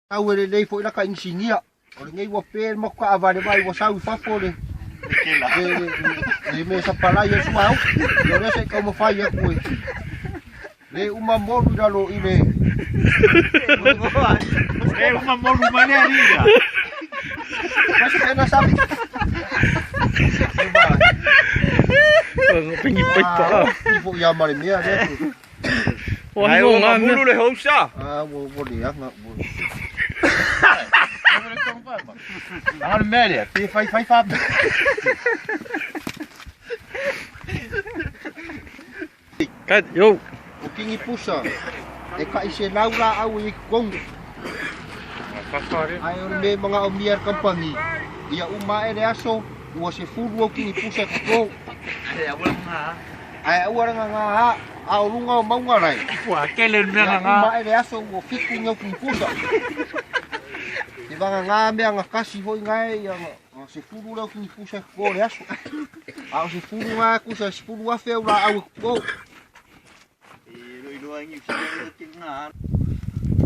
Sau e lelei foi laka inisinia. O lenei ua pe le matou taavale mai ua sau i fafo le le le mea e sapalai ai le suauu. Ia o lea se i taumafai atu e le uma molu i lalo i le Le uma molu mai le alii ia. Fai se pena sami. Pingi paipa. Ah, ifo ia ma le mea lea. Ai o ngā mea. le housa. Ah, ua ua leaga. Ua. Anga le mea lea, pe fai fai fa. Kat, yo. O kingi pusa. E kai se lau la au i totonu. Ae o le mea e manaomia e le kamupani, ia uma ae le aso, ua 10 au kingi pusa e toto. Ae aua le gagā a o luga o mauga lae. Ua tele le mea Ia gagā. uma ae le aso ua 7 ni au kingi pusa. E vagagā mea gatasi foi gae ia na 10 lea o kingi pusa e toto le aso. A o 10 gā tusa e 10,000 au laau e toto.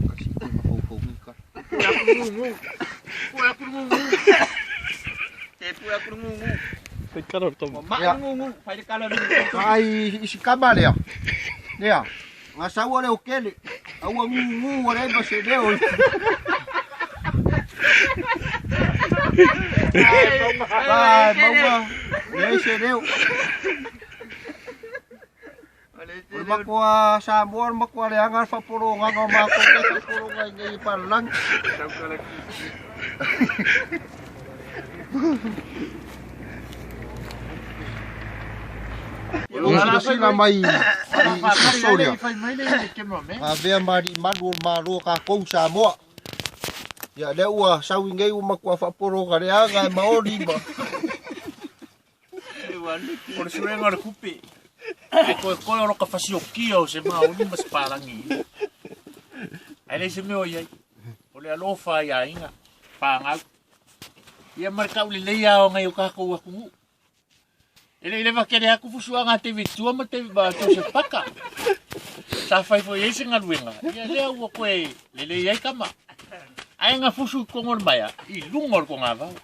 Kasi koe mafaufau ni ka. Fai kala o toma. Ia. Ai i si kama lea. Lea. Nga saua le o kele. Aua ngu ngu o le ma se leo. Ai, maua. Leai se leo. O le matua Samoa, o le matua leaga le faapologaga o matou nei faapologa i nei palalagi. O silasila mai i aso lea. Avea ma alii malu o le Malo o tatou Samoa. Ia lea ua sau i nei ua matua faapologa leaga e maoli ma. O le suega o le kupe. Ai koe koe o loka fasiokia o se maoli ma se palangi. Ai le se mea o iai. O le alofa ia inga. Pāngau. Ia ma le kau le leia o ngai o kākou atunuu. E le i leva kele aku fusuaga a David Tua ma David ma Joseph Paka. Sa fai foi ai se galuega. Ia lea ua koe lelei ai kama. Ae nga fusu i kongo le maea i luga o le kogavao.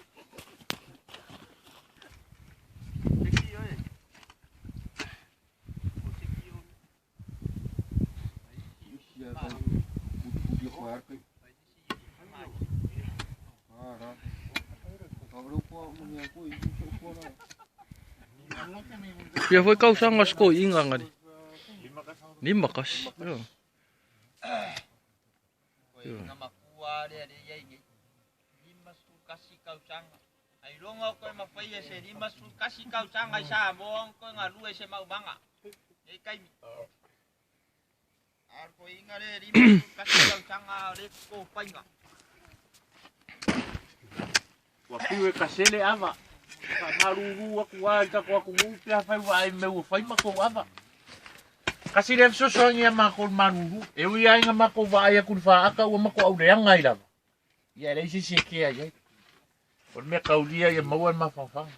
Fia foi kausaga sikoiga ngari. Lima kasi. Yo. Ua piu e kasele ava. Faamalulu aku a i tatou atunuu pe afai ua ai mea ua fai matou ava. Kasi le fesoasoani ia matou i le malulu. E ui lava ina matou vaai atu i le faata ua matou auleaga ai lava. Ia e leai se isi e kea i ai. O le mea taulia ia maua le mafaufauga.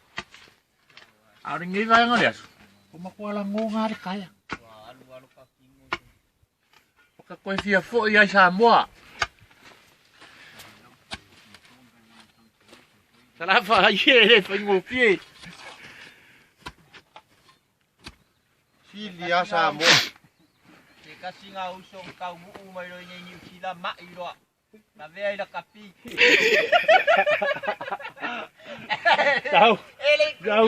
A o lenei vaega o le aso, ua matua lagoga lava le taea. O ka toe fia foi ai Samoa. Talafa ai e le faigofie. Sili a Samoa. Se kasi ngā uso kau muu mai roi nei Niu Sila mai roa. Lavea i la kapi. Sau, sau,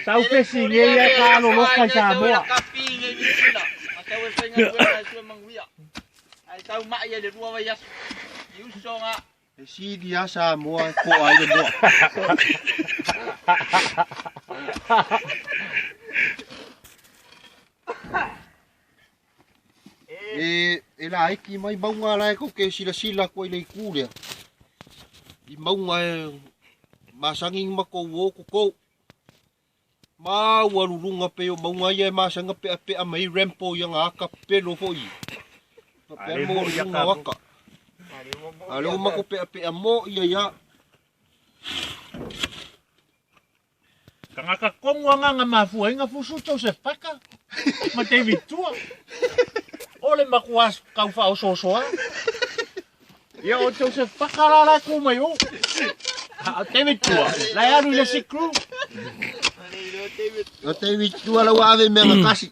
sau pesi nei e ka alo loka i Samoa. Kapi nei Niu Sila. Masau e whainga tuena e sue manguia. Ai sau mai e le rua vai aso. I uso ngā. E sili a Samoa e koa ai le moa. E, e laiti mai mauga la e kou ke silasila atu ai i le itu lea. I mauga e masani ni matou o toto. Maualuluga pei o mauga ia e masani ona peapea mai ai Rambo i ana aka pepelo foi. Faapea le maualuluga o aka. A o lea ua matou peapea moi ai lava. Tagata tonu a nga mafua ai na fusu Joseph Parker ma David Tua. O le matua tau faaosoosoa. Ia o Joseph Paka la la ku mai o. A David tua. La e alu i le isi crew. O David tua la ua ave i mea gatasi.